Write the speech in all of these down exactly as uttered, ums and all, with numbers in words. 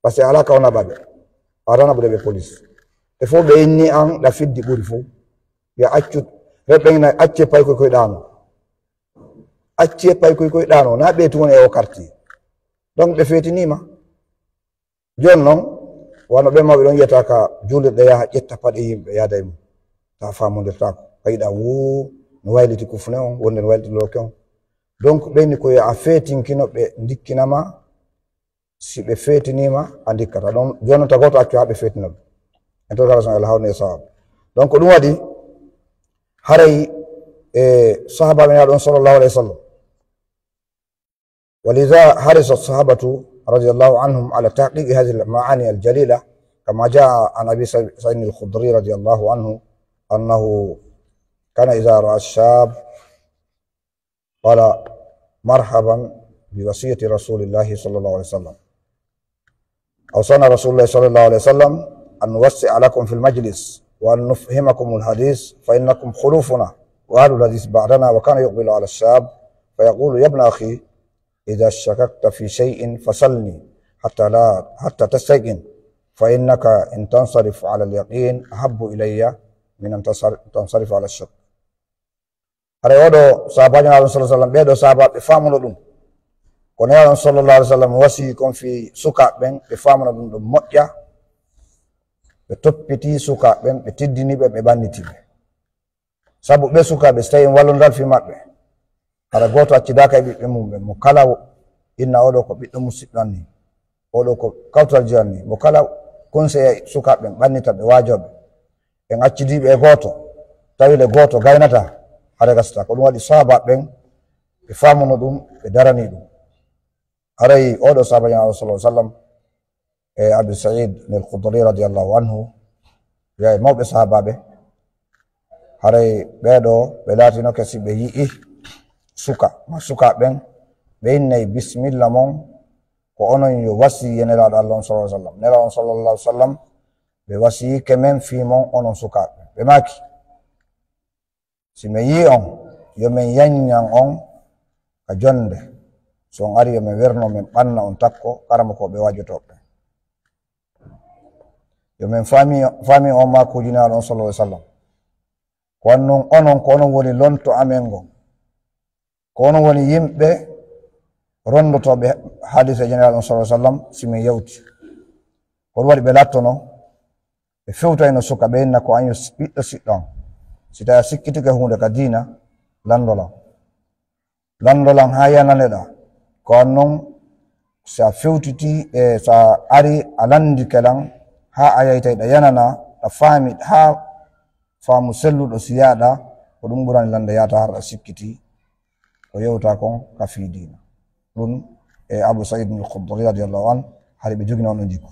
Parce que alaa ka o naɓa ɓe. A wara naɓude ɓe police. E fof ɓe inni an ɗa fiddi ɓuri fof. Ya accu, reɓɓe ina acce paykoy koy ɗaano. Acce paykoy koy ɗaano. Na ɓe tun woni e o quartier. Donc ɓe feetiniima. Jooni non, wano ɓen mawɓe ɗon yiyata ka juulirɗe yaha ƴetta paɗe yimɓe yaada e mum. Ta faamondirtaako. A yiɗa wuu no wayliti kufune on, wonde no wayliti looke on. Donc ɓen ni ko yo a feetinkino ɓe ndikkinama, si ɓe feetiniima, a ndikkata. Ɗon, jooni non tagoto accu haa ɓe feetina ɗum. Interrogation ala hawni e sawaab. Donc ko ɗum waɗi, haray e sahaabaaɓe Nelaaɗo on sallallahu alayhi wa sallam. ولذا حرص الصحابة رضي الله عنهم على تحقيق هذه المعاني الجليلة، كما جاء عن أبي سعيد الخدري رضي الله عنه أنه كان إذا رأى الشاب قال: مرحبا بوصية رسول الله صلى الله عليه وسلم. أوصانا رسول الله صلى الله عليه وسلم أن نوسع لكم في المجلس وأن نفهمكم الحديث فإنكم خلوفنا وأهل الحديث بعدنا، وكان يقبل على الشاب فيقول: يا ابن أخي، إذا شككت في شيء فسلني حتى لا، حتى تستيقن، فإنك إن تنصرف على اليقين أحب إلي من أن تصر-، تنصرف على الشك. Haray oo ɗoo sahaabaajo Nelaaɗo on sallallahu alaihi wasallam, ɓee ɗoo sahaabaaɓe faamuno ɗum. Ko Nelaaɗo on sallallahu alaihi wasallam wasii kon fii sukaaɓe ɓen, ɓe faamuna ɗum ɗon moƴƴa, ɓe toppitii sukaaɓe ɓen, ɓe teddini ɓe, ɓe ɓanniti ɓe. Sabu ɓee sukaaɓe, si tawii en wallondiral fii maɓɓe, hara gooto accidaaka e ɓiɓɓe mum ɓen, mo kala inna oo ɗoo ko ɓiɗɗo musiɗɗo an nii, oo ɗoo ko kawtal Jiyan nii, mo kala conseiller sukaaɓe ɓen, ɓannita ɓe, waajoo ɓe. En accidii ɓe e gooto, tawi le gooto gaynataa, hara gasataa. Ko ɗum waɗi sahaabaaɓe ɓen, ɓe faamuno ɗum, ɓe daranii ɗum. Haray oo ɗoo sahaabaajo Nelaaɗo sallallahu alaihi wasallam, e Abi Sa'id al-Khudri radiyallahu anhu, wi'a e mawɓe sahaabaaɓe, haray ɓee ɗoo ɓe laatinoke si ɓe yi'i suka, maa sukaaɓe ɓen, ɓe innay: "Bismilla mon, ko onon yo wasiyee Nelaaɗo Allah on sallallahu alaihi wasallam." Nelaaɗo on sallallahu alaihi wasallam, ɓe wasiyike men fii mon onon sukaaɓe. Ɓe maaki: "Si men yi'i on, yo men yanyan on ka jonnde. Si on arii, yo men werno, men ɓanna on takko karamokooɓe waajotooɓe. Yo men faami, faami on maakuuji Nelaaɗo on sallallahu alaihi wasallam. Ko waɗi non onon, ko onon woni lonto amen ngon. Ko onon woni yimɓe rondotooɓe hadiiseeje Nelaaɗo on sallallahu alaihi wasallam si men yawti." Ko ɗum waɗi ɓe laattono, ɓe fewtoyno suka, ɓe inna: "Ko an yo si-, ɓiɗɗo siɗɗo an. Si tawii a sikkitike huunde ka diina, lanndoo lan. Lanndoo lan haa yananeɗaa. Ko an non, si a fewtitii, e si a arii, a lanndike lan, haa a yawtay ɗa yananaa, ɗa faami, haa faamu selluɗo siyaaɗaa, ko ɗum ɓurani lan nde yaataa har a sikkitii ko yewtaa kon ka fii diina." Ɗum e Abu Sa'id al-Khudri radiyallahu anhu, hari ɓe jogino on jikku.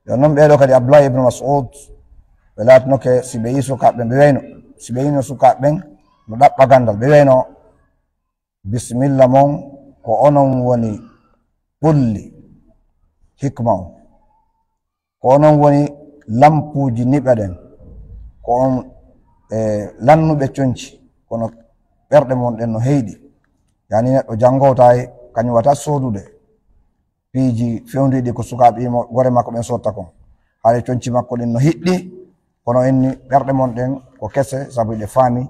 Yo non ɓee ɗoo kadi Abdullah ibn Mas'ud, ɓe laatinoke si ɓe yi'i sukaaɓe ɓen, ɓe wiyayno, si ɓe yi'ino sukaaɓe ɓen no ɗaɓɓa ganndal, ɓe wiyayno: "Bismilla mon, ko onon woni ɓulli hikma on. Ko onon woni lampuuji niɓe ɗen. Ko on, e, lannuɓe conci, kono ɓerɗe mon ɗen no heyɗi." Yani neɗɗo janngowtaay, kañum wata soodude piiji fewndiiɗi ko sukaaɓe mo, gore makko ɓen sotta kon. Haray conci makko ɗin no hiɗɗi, kono inni ɓerɗe mon ɗen ko kese, sabu hiɗe faami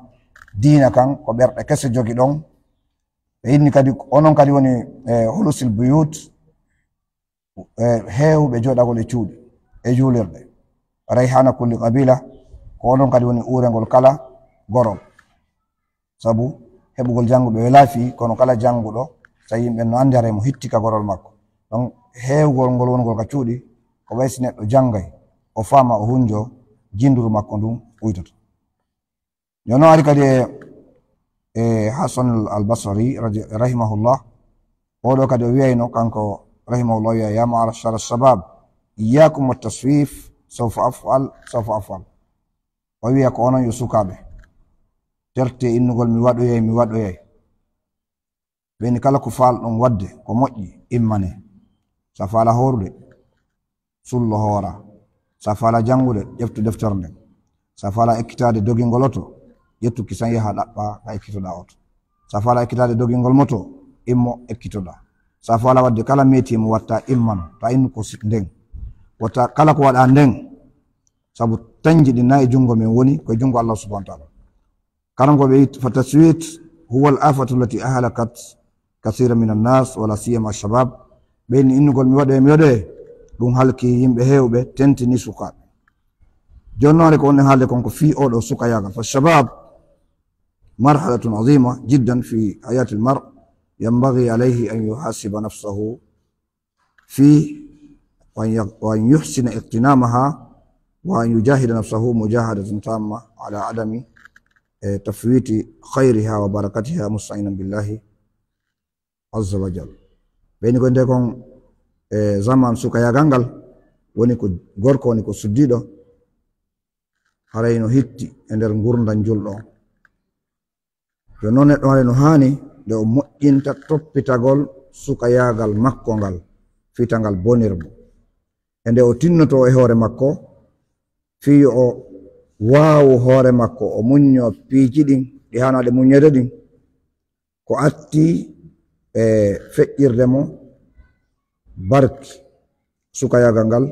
diina kan, ko ɓerɗe kese jogi ɗon. Ɓe inni kadi, onon kadi woni, e, hulusil buyut, e, heewuɓe jooɗagol e cuuɗi, e juulirɗe. Rayhana kulli qabila, ko onon kadi woni uurengol kala gorol. Sabu heɓugol jannguɓe welaa fii, kono kala jannguɗo, so yimɓe no anndi haray mo hitti ka gorol makko. Donc, heewgol ngol wonugol ka cuuɗi, ko way si neɗɗo janngay, o faama, o hunjo, jinduru makko ndun uytoto. Jooni o ari kadi e, e Hasan al-Basri radi-, rahimahullah. Oo ɗoo kadi o wi'ayno, kanko rahimahullah, wi'a: "Ya ma'ashara shabab, iyyakum wa taswif, sawfa af'al, sawfa af'al." O wi'a: "Ko onon yo sukaaɓe, tertee innugol mi waɗoyay, mi waɗoyay." Ɓe inni: "Kala ko faalɗon waɗde ko moƴƴi, immane. Sa faala hoorude, sullo hoora. Sa faala janngude, ƴeftu deftere nden. Sa faala ekkitaade dogingol oto, ƴettu kisan yaha ɗaɓɓa ka ekkitoɗaa oto. Sa faala ekkitaade dogingol moto, immo ekkitoɗaa. Sa faalaa waɗude kala métier mo watta imman, ta innu ko si-, nden. Wata kala ko waɗa nden, sabu tanji ɗin na e jungo men woni, ko e jungo Allah subhanahu wa ta'ala. Karamoko ɓe wi'i, "Fa taswit huwa al afatu allati ahalakat kathira min annas, wala siyama shabab." Ɓe inni innugol mi waɗoye, mi waɗoye, ɗum halki yimɓe heewɓe, tentini sukaaɓe. Jooni noon ko woni haalde kon ko fii oo ɗoo sukayaagal. Fa shabab marhalatun azima jiddan fi hayati al mar, yanbaghi alayhi an yuhasiba nafsahu فيه، وأن يغ-، وأن يحسن اغتنامها، وأن يجاهد نفسه مجاهدة تامة على عدم، eh, تفويت خيرها وبركتها، مستعينا بالله عز وجل. Ɓeyni ko nde kon, eh, zaman sukayaagal ngal, woni ko gorko, woni ko suddiiɗo, haray no hitti e nder ngurndan julɗo on. Yo non neɗɗo haray no haani nde o moƴƴinta toppitagol sukayaagal makko ngal, fii ta ngal bonir mo. E nde o tinnotoo e hoore makko, fii yo o waawu hoore makko, o muññoo piiji ɗin, ɗi haanaa ɗe muññeede ɗin, ko atti e feƴƴirde mo barki sukayaagal ngal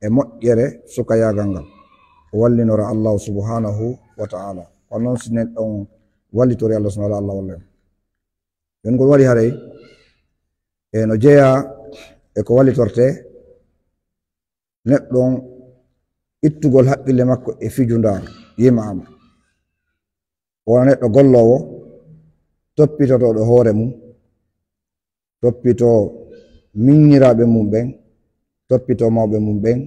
e moƴƴere sukayaagal ngal. O wallinora Allahu subhanahu wa ta'ala. Kono non si neɗɗo on wallitori Allah subhanahu wa ta'ala, Allah wallan. Yon ngol waɗi haray, e no jeyaa e ko wallitortee, neɗɗo on ittugol haqqille makko e fijundaaru, yima am. O wona neɗɗo golloowo, toppitotooɗo hoore mum, toppitoo miññiraaɓe mum ɓen, toppitoo mawɓe mum ɓen,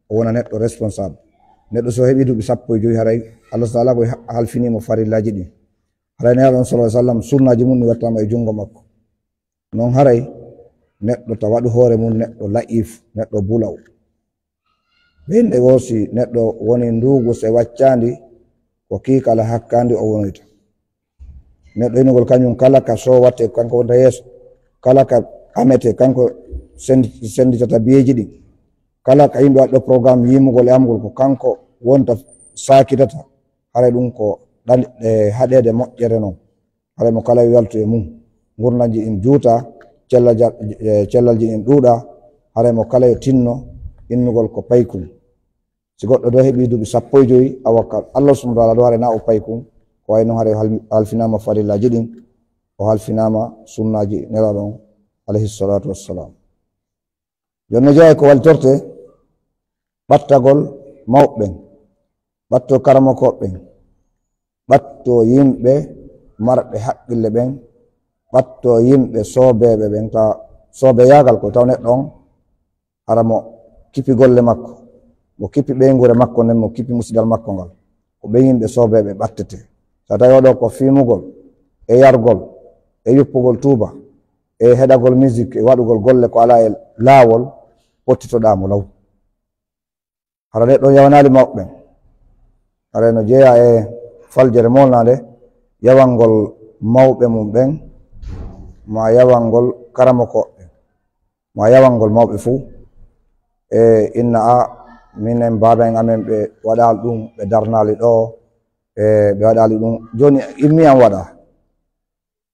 o wona neɗɗo responsable. Neɗɗo so heɓii duuɓi sappo e jowi, haray Allah taala ko ha-, halfinii mo farillaaji ɗin. Haray Nelaaɗo on, sallallahu alaihi wasallam, sunnaaji mum ɗin wattaama e junngo makko. Non haray neɗɗo ta waɗu hoore mum neɗɗo la'iif, neɗɗo bulaw. Ɓe innde woo si neɗɗo woni nduugu se waccaandi, ko kii kala hakkaandi o wonoyta. Neɗɗo innugol kañum kala ka soowattee, kanko wonta yeeso, kala ka ɓametee, kanko sendi-, senditata biyeeji ɗin, kala ka yimɓe waɗɗo programme yimugol e amugol, ko kanko wonta saakitata, haray ɗum ko ɗali-, e haɗeede moƴƴere non. Haray mo kala yo yaltu e mum. Ngurndanji ɗin juuta, cellal ja-, e cellalji ɗin ɗuuɗa, haray mo kala yo tinno innugol ko paykun. Si goɗɗo ɗo heɓii duuɓi sappo e jowi, awa ka Allah subhanahu wa ta'ala ɗo haray na o paykun, ko wayi non haray o hal-, halfinaama farillaaji ɗin, o halfinaama sunnaaji Nelaaɗo on, alayhi salatu wassalam. Jooni no jeyaa e ko walitortee, ɓattagol mawɓe ɓen, ɓattoo karamokooɓe ɓen, ɓattoo yimɓe marɓe haqqille ɓen, ɓattoo yimɓe soobeeɓe ɓen. Taw soobeyaagal ko taw neɗɗo on hara mo kipi golle makko, mo kipi ɓeynguure makko nden, mo kipi musidal makko ngal. Ko ɓen yimɓe soobeeɓe ɓattetee. So tawii oo ɗoo ko fiimugol, e yargol, e yuppugol tuuba, e heɗagol musique, e waɗugol golle ko alaa e laawol, pottitoɗaa mo law. Hara neɗɗo yawanaali mawɓe ɓen. Hara no jeyaa e faljere molnaande, yawangol mawɓe mum ɓen, maa yawangol karamokooɓe ɓen, maa yawangol mawɓe fuu. E inna a, minen baaba en amen ɓe waɗaali ɗum, ɓe darnaali ɗoo, e ɓe waɗaali ɗum. Jooni immi an waɗa.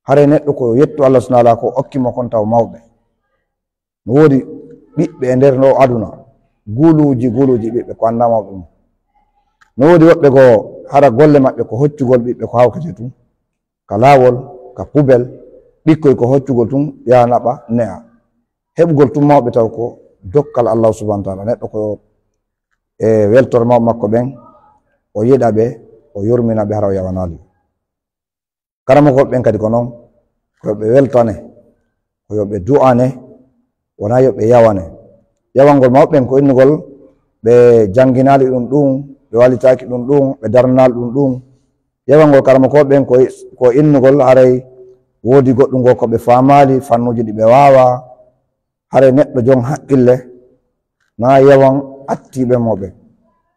Haray neɗɗo ko yettu Allah subhanahu wa ta'ala ko okki mo kon taw mawɓe. No woodi ɓiɓɓe e nder ndoo aduna, guluuji, guluuji ɓiɓɓe ko anndaa mawɓe mum. No woodi woɓɓe goo hara golle maɓɓe ko hoccugol ɓiɓɓe ko hawkete tun, ka laawol, ka pubel, ɓikkoy ko hoccugol tun, yaha naɓa, ne'a. Heɓugol tun mawɓe taw ko dokkal Allah subhanahu wa ta'ala. Neɗɗo ko e weltore mawɓe makko ɓen, o yiɗa ɓe, o yurmina ɓe hara o yawanaali. Karamokooɓe ɓen kadi ko non, ko yo ɓe weltane, ko yo ɓe du'ane, wonaa yo ɓe yawane. Yawangol mawɓe ɓen ko innugol ɓe jannginaali ɗum ɗum, ɓe wallitaaki ɗum ɗum, ɓe darnanaali ɗum ɗum. Yawangol karamokooɓe ɓen ko, ko innugol haray woodi goɗɗum goo ko ɓe faamaali, fannuuji ɗi ɓe waawaa. Haray neɗɗo jon haqqille, na yawan attiiɓe mo ɓen.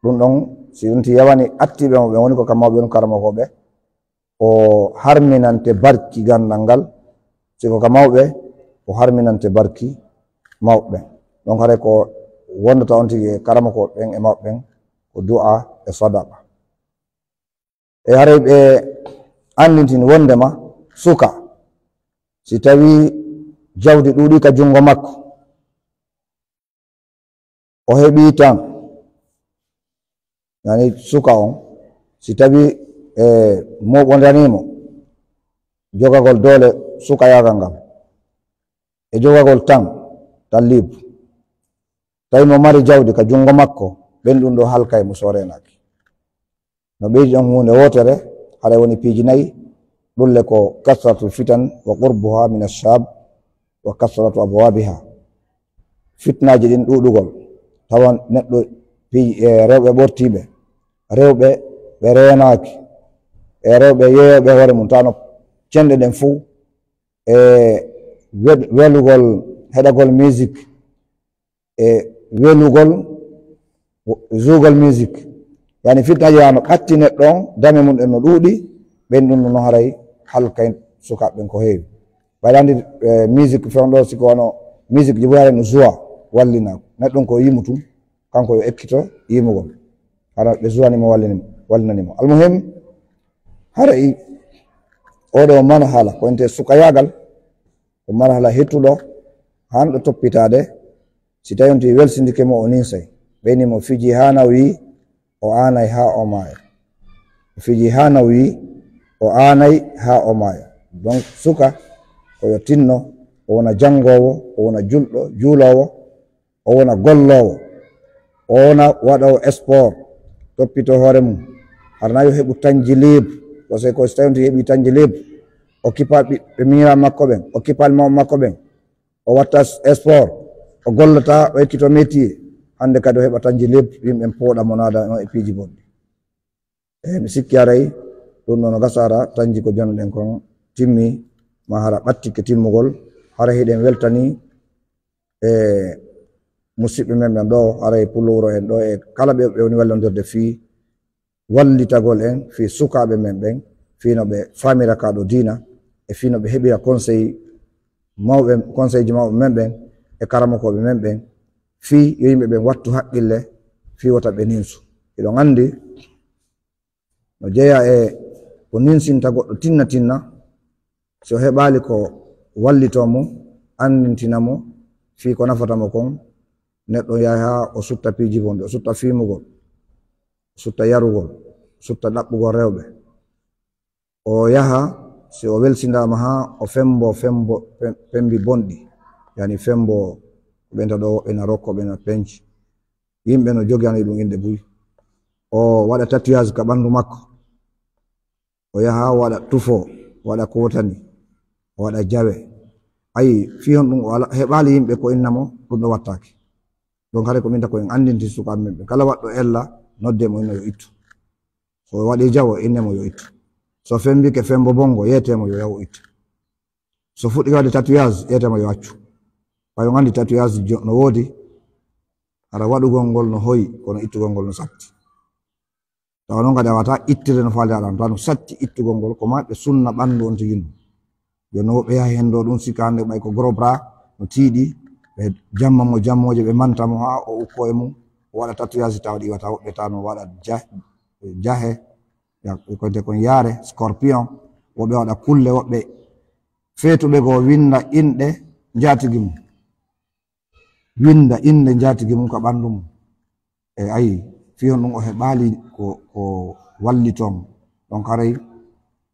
Ɗum ɗon, si yonti yawani attiiɓe mo ɓen, woni ko ka mawɓe ɗum karamokooɓe, o harminante barki ganndal ngal, si ko ka mawɓe, o harminante barki mawɓe ɓen. Ɗon haray ko wondata on tigi e karamokooɓe ɓen e mawɓe ɓen, ko du'a e sadaqa. E haray ɓe anndintini wonndema suka, si tawii Jawdi ɗuuɗi ka junngo makko. O heɓii tan, yani suka on, si tawi, e, mooɓondanii mo jogagol doole sukayaagal ngal, e jogagol tan, tan liibu. Tawi mo mari jawdi ka junngo makko, ɓen ɗun ɗoo halkay mo so reenaaki. No ɓeydi ɗon huunde wootere, haray woni piiji nayi, ɗun le ko kasratul fitan wa qurbuha min ash-shab wa kasratu abwabiha. Fitnaaji ɗin ɗuuɗugol, tawan neɗɗo piiji, e, rewɓe ɓortiiɓe, rewɓe ɓe reenaaki, e rewɓe yeeyooɓe hoore mum, tawno cenɗe ɗen fow, e wel-, welugol, heɗagol musique, e welugol, zuugol musique. Yani fitnaaji no ɓatti neɗɗo on, dame mun ɗen no ɗuuɗi, ɓen ɗun no haray halkay sukaaɓe ɓen ko heewi. Ɓay andi, e, musique fewndo si ko wano musique ji buy haray no zuwa wallina. Neɗɗo on ko yimu tun, kanko yo ekkito yimugol. Hara ɓe zuwani mo wallini, wallinani mo. Almuhim, haray oɗo marhala, ko wonte sukayaagal, ko marhala hettuɗo, hanɗo toppitaade, si tawi on tigi welsindike mo, o ninsay. Ɓeyni mo fiji haa nawi, o aanay haa o maaya. O fiji haa nawi, o aanay haa o maaya. Donc, suka, ko yo tinno, o wona janngoowo, o wona julɗo, juuloowo, o wona golloowo, o wona waɗoowo sport, toppitoo hoore mum. Hara na yo heɓu tanji libre, parce que ko si tawi on tigi heɓi tanji libre, o kippaa ɓiɓɓe miñiraaɓe makko ɓen, o kippaa mawɓe makko ɓen, o watta s-, sport, o gollata, o ekkito métier. Hannde kadi o heɓa tanji libre, yimɓe ɓen pooɗa mo naada no e piiji bonɗi. E mi sikki haray ɗun ɗon no gasa hara tanji ko jonnoɗen kon timmi, ma hara ɓattike timmugol, hara hiɗen weltani e musiɓɓe men ɓen ɗoo, haray pullo wuro en ɗoo, e kala ɓe, ɓe woni wallondirde fii wallitagol en, fii sukaaɓe men ɓen, fii no ɓe faamira ka ɗoo diina, e fii no ɓe heɓira conseil mawɓe, conseilji mawɓe men ɓen, e karamokooɓe men ɓen, fii yo yimɓe ɓen wattu haqqille, fii wota ɓe ninsu. Hiɗon anndi, no jeyaa e ko ninsinta goɗɗo tinna tinna, si o heɓaali ko wallitoo mo, anndintina mo fii ko nafata mo kon, neɗɗo yaha o sutta piiji bonɗi, o sutta fiimugol, o sutta yarugol, o sutta ɗaɓɓugol rewɓe. O yaha, si o welsindaama haa o fembo, fembo, fem-, fembi bonɗi, yani fembo, ko ɓenta ɗoo, woɓɓe na rokko, ɓe na penci. Yimɓe no jogani ɗum innde buy. O waɗa tatouage ka ɓanndu makko. O yaha o waɗa tufo, o waɗa kootani, o waɗa jawe. Ayi, fii honɗun o ala, heɓaali yimɓe ko inna mo, ɗun ɗoo wattaaki. Donc, haray ko min ta ko en anndinti sukaaɓe men ɓe. Kala waɗɗo ella, nodde mo, inno yo ittu. So o waɗi jawo, inne mo yo ittu. So fembike fembo bongo, yeete mo yo yahu ittu. So fuɗɗike waɗde tatouage, yeete mo yo accu. Ɓay on anndi tatouage jo-, no woodi, hara waɗugol ngol no hoyi, kono ittugol ngol no satti. Tawa non kadi a wata ittirde no faali aɗa, tawa no satti ittugol ngol, ko ma ɓe sunna ɓanndu on tigi ndun. Jooni non woɓɓe yahi hen ɗoo ɗun sikka hannde ɓay ko gros bras, no tiiɗi, ɓe jamma mo jammooje, ɓe manta mo haa o ukkoo e mum, o waɗa tatouage tawa ɗi wata woɓɓe tawa no waɗa ja-, jahe, ya-, ko wiyetee kon yaare, scorpion, woɓɓe waɗa kulle, woɓɓe feetuɓe goo winnda inɗe njaatigi mum. Winnda innde njaatigi mum ka ɓanndu mum. E ayi, fii honɗun o heɓaali ko, ko wallitoo mo. Donc haray,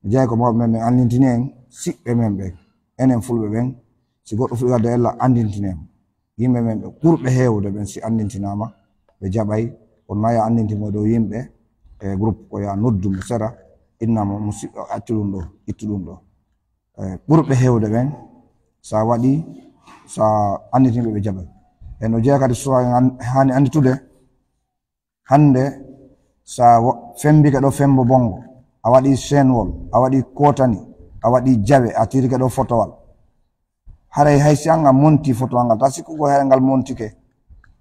mi jeyaa ko mawɓe men ɓen anndintini en, siɓɓe men ɓen. Enen fulɓe ɓen, si goɗɗo fuɗɗii waɗde ella, anndintinee mo. Yimɓe men ɓe ɓurɓe heewude ɓen, si anndintinaama, ɓe jaɓay. Kono na yo anndintin mo dow yimɓe, e groupe, ko yo noddu mo sera, inna mo, musiɗɗo, accu ɗun ɗoo, ittu ɗun ɗoo. E, ɓurɓe heewde ɓen, sa waɗi, sa annditini ɓe, ɓe jaɓay. E no jeyaa kadi, so en an-, haani annditude, hannde, sa wa-, fembike ɗoo fembo bongo, a waɗi seenwol, a waɗi kootani, a waɗi jawe, a tiirike ɗoo fotowal. Haray hay si an a monti fotowal ngal, ta sikku ko hay ngal montike.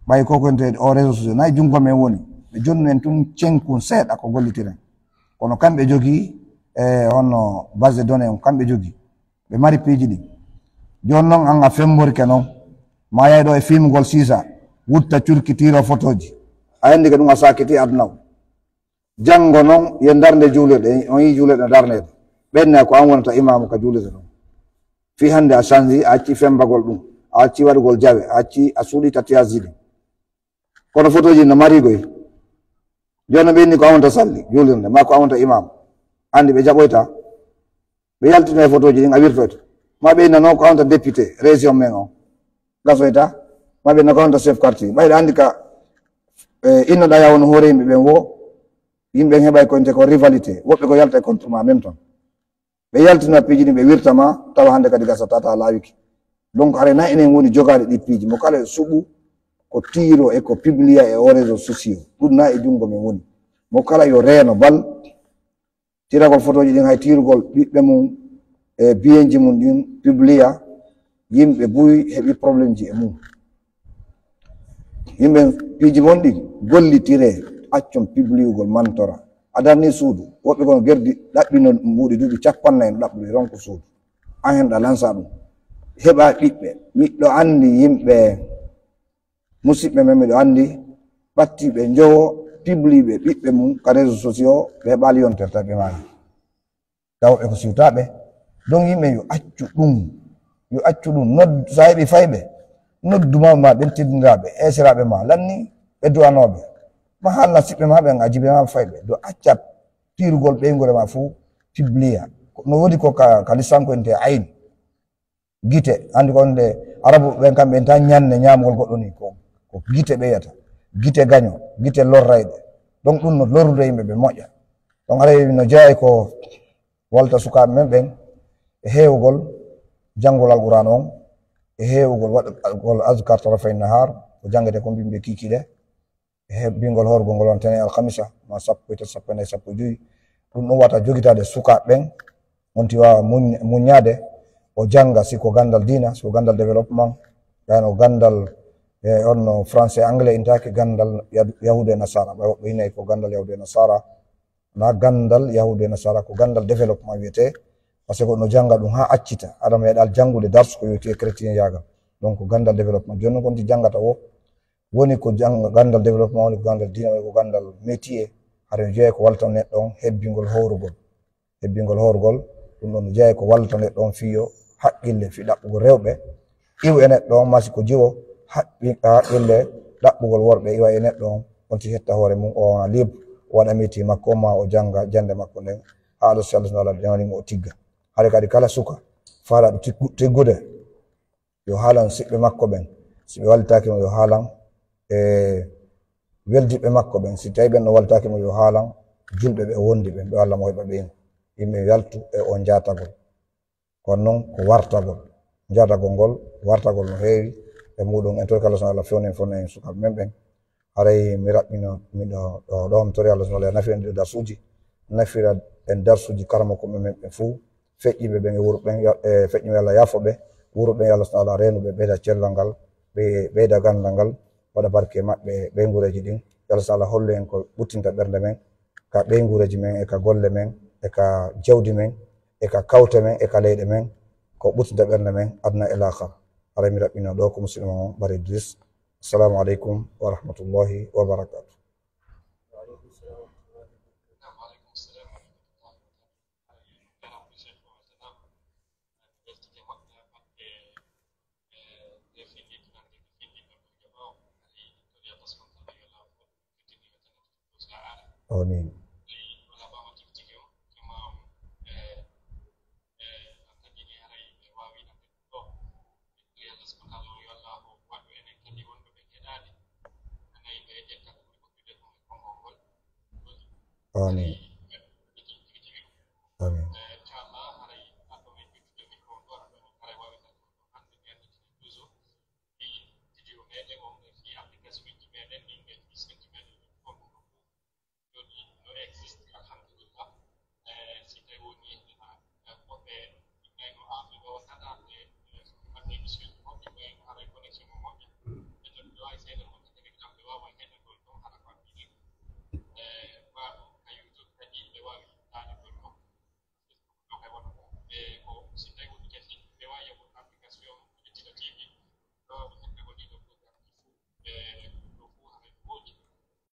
Ɓay ko ko ente o réseau social, na e junngo men woni. Ɓe jonnu en tun cenkun seeɗa ko gollitiren. Kono kamɓe jogii, e, honno base de données on, kamɓe jogii. Ɓe mari piiji ɗin. Jooni non an a femborike non, ma yahi ɗoo e fiimugol siisa, wutta curki tiiro fotooji. A anndi ko ɗun a saakiti aduna on. Janngo non, yo darnde juulirɗe, on yii juulirɗe no darneede. Ɓen ne ko an wonata imaamu ka juulirde non. Fii hannde a change, a acci fembagol ɗum, a acci waɗugol jawe, a acci a suuɗi tatouage ɗin. Kono photoji no mari goy. Jooni ɓe inni ko a wonta salli, juulirde, ma ko a wonta imam. Anndi ɓe jaɓoyta. Ɓe yaltino e photoji ɗin, a wirtoyta. Ma ɓe inna non ko a wonta député, région men on. Gasoyta. Ma ɓe inna ko a wonta chef quartier. Ɓayɗa anndi ka, eh, innoɗa ya won hoore yimɓe ɓen wo, yimɓe ɓen heɓay ko inte ko rivalité. Woɓɓe ko yalta e contre ma même ton. Ɓe yaltina piiji ɗin, ɓe wirta ma, tawa hannde kadi gasata ta laawike. Donc, haray na enen woni jogaade ɗi piiji. Mo kala e suɓu ko tiiro e ko publia e o réseau sociaux. Ɗum na e junngo men woni. Mo kala yo reeno bal, tiragol photoji ɗin, hay tiirugol ɓiɓɓe mum e biyenji mum ɗin publia, yimɓe buy heɓi problemji e mum. Yimɓe piiji mon ɗi gollitiree, accon pibliyugol mantora. A darni suudu, woɓɓe kon gerdi ɗaɓɓino mbuuɗi duuɓi cappannayi no ɗaɓɓude ronku suudu. An hen ɗa lansa ɗum. Heɓa ɓiɓɓe. Miɗo anndi yimɓe, musiɓɓe men, miɗo anndi ɓattiiɓe njowo, pibliiɓe ɓiɓɓe mum ka réseaux sociaux, ɓe heɓaali yontere tawi ɓe maayi. Tawa ɓe ko siwtaaɓe. Donc yimɓe yo accu ɗum, yo accu ɗum. Nod-, so a heɓi fayɓe, noddu mawɓe ma ɓen teddindiraaɓe, eesiraaɓe ma, lanni ɓe du'anooɓe. Ma haalna siɓɓe ma ɓen, a jibinaa fayɓe. Do accat tiirugol ɓeynguure ma fuu pibliya. Ko, no woodi ko ka, ka lissanko en te ayn. Gite, anndi ko wonde Arabu ɓen kamɓe en tan ñande ñaamugol goɗɗo ni, ko, ko gite ɓeyata. Gite gaño, gite lorrayɗe. Donc ɗum no lorrude yimɓe ɓe moƴƴa. Donc haray no jeyaa e ko walta sukaaɓe men ɓen e heewugol janngol Alquraan on, e heewugol waɗugol azkar tarafay nahar, ko janngete ko mbimɓe kiikiiɗe, e hebbingol horgol ngol on tene alkamisa, ma sappo e tati, sappo e nayi, sappo e jowi. Ɗum ɗum wata jogitaade sukaaɓe ɓen, on ti waawa muñ-, muññaade, o jannga si ko ganndal diina, si ko ganndal développement, wano ganndal, e on no français, anglais intaake, ganndal yadu-, yahuudu e nasaara, ɓay woɓɓe hinay ko ganndal yahuudu e nasaara, na ganndal yahuudu e nasaara ko ganndal développement wiyetee, parce que no jannga ɗum haa accita, aɗa meeɗa janngude darsu ko yowti e chrétien yaagal. Donc ganndal développement. Jooni non ko on ti janngata wo, woni ko jang-, ganndal développement, woni ko ganndal diina, woni ko ganndal métier, haray no jeyaa ko walta neɗɗo on hebbingol hoorugol. Hebbingol hoorugol, ɗum ɗon no jeyaa ko walta neɗɗo on fii yo haqqille fii ɗaɓɓugol rewɓe, iwa e neɗɗo on, maa si ko jiwo, haqqi-, haqqille ɗaɓɓugol worɓe iwa e neɗɗo on, on ti hetta hoore mum, o wona libre, o waɗa métier makko, maa o jannga jannde makko nden, haa Allah, si Allah subhanahu wa ta'ala jaŋani mo o tigga. Haray kadi kala suka faalaaɗo tiggu-, tiggude, yo haalan siɓɓe makko ɓen. Si ɓe wallitaaki mo, yo haalan e weldiɓɓe makko ɓen. Si tawii ɓen no wallitaaki mo, yo haalan julɓe ɓe o wondi ɓen, ɓe Alla mo heɓa ɓen. Yimɓe yaltu e on jaatagol. Kono non ko wartagol. Jaatagol ngol, wartagol no heewi e muɗum. En torike Alla subhanahu wa ta'ala fewndo en, fewndo en sukaaɓe men ɓen. Haray mi raɓɓino, miɗo ɗo, ɗo mi tori Allah subhanahu wa ta'ala nafi en ɗi darsuuji, nafira en darsuuji karamoko men ɓen fuu, feƴƴiiɓe ɓen e wuurɓe ɓen, ya-, e feƴƴiiɓe Allah yaafo ɓe, wuurɓe ɓen Allah subhanahu wa ta'ala reenu ɓe, ɓeyda cellal ngal, ɓe, ɓeyda ganndal ngal, waɗa barke e maɓɓe, ɓeynguureeji ɗin. Yo Allah subhanahu wa ta'ala hollu en ko ɓuttinta ɓernde men, ka ɓeynguureeji men, e ka golle men, e ka jawdi men, e ka kawte men, e ka leyɗe men, ko ɓuttinta ɓernde men, aduna e laakara. Haray mi raɓɓino ɗo ko musidɗo mon Bari Idris. Assalamu aleykum wa rahmatullahi wa barakatuh. Amin. Amin.